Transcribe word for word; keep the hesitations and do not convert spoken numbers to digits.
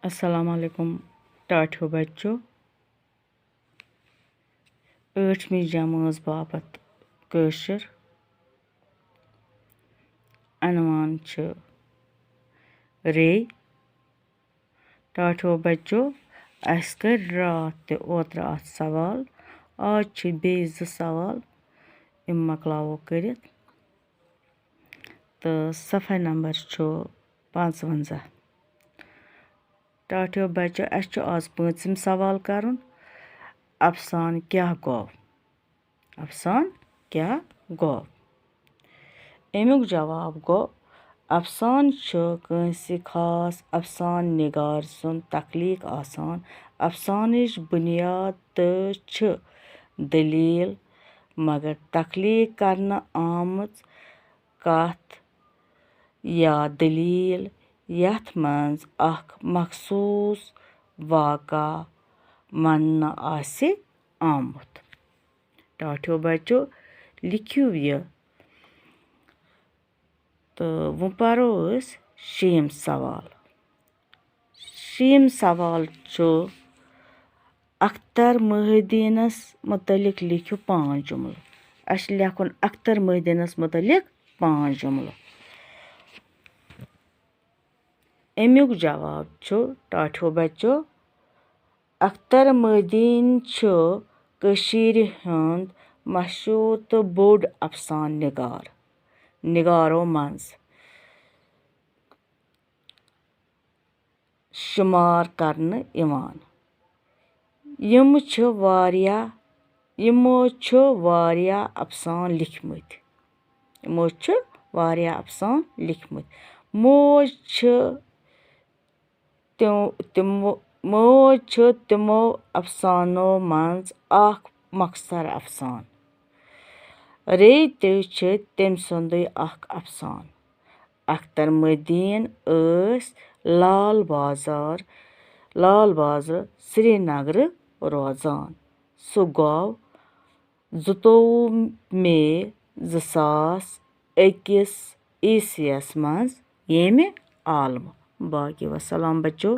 السلام علیکم ٹاٹھیو بچو۔ ٲٹھمہِ جمٲژ باپتھ کٲشُر۔ عنوان چھُ رے۔ ٹاٹھیو بچو، اَسہِ کٔرۍ راتھ تہِ اوترٕ اَتھ سوال۔ آز چھِ بیٚیہِ زٕ سوال، یِم مۄکلاوو کٔرِتھ۔ تہٕ صفحہ نمبر چھُ پانٛژوَنٛزاہ۔ ٹاٹھیو بچو، اَسہِ چھُ آز پٲنٛژِم سوال کرُن۔ افسانہٕ کیٛاہ گوٚو؟ افسانہٕ کیٛاہ گوٚو؟ اَمیُک جواب گوٚو، افسانہٕ چھُ کٲنٛسہِ خاص افسانہٕ نِگار سُنٛد تخلیٖق آسان۔ افسانٕچ بُنیاد تہٕ چھِ دٔلیٖل، مگر تخلیٖق کرنہٕ آمٕژ کتھ یا دٔلیٖل، یَتھ منٛز اکھ مخصوٗص واقعہ وننہٕ آسہِ آمُت۔ ٹاٹھیو بچو، لیکھِو یہِ۔ تہٕ وۄنۍ پرو أسۍ شیٚیِم سوال۔ شیٚیِم سوال چھُ، اختر محی الدینس متعلق لیکھِو پانٛژھ جملہٕ۔ اَسہِ چھُ لیکھُن اختر محی الدینس متعلق پانٛژھ جملہٕ۔ اَمیُک جواب چھُ، ٹاٹھیو بچو، اختر محی الدین چھُ کٔشیٖرِ ہُنٛد مشہوٗر تہٕ بوٚڑ افسانہٕ نِگار۔ نِگارو منٛز شُمار کرنہٕ یِوان۔ یِم چھِ واریاہ، یِمو چھِ واریاہ افسانہٕ لیکھمٕتۍ۔ یِمو چھِ واریاہ افسانہٕ لیکھمٕتۍ۔ موج چھِ تِم، تِمو، موج چھِ تِمو افسانو منٛز اکھ مۄخصر افسانہٕ۔ رے تہِ چھِ تٔمۍ سُنٛدُے اکھ افسانہٕ۔ اختر محی الدین ٲسۍ لال بازار، لال بازرٕ سرینگرٕ روزان۔ سُہ گوٚو زٕتووُہ مے زٕ ساس أکِس عیسویَس منٛز ییٚمہِ عالمہٕ۔ باقی وسلام بچو۔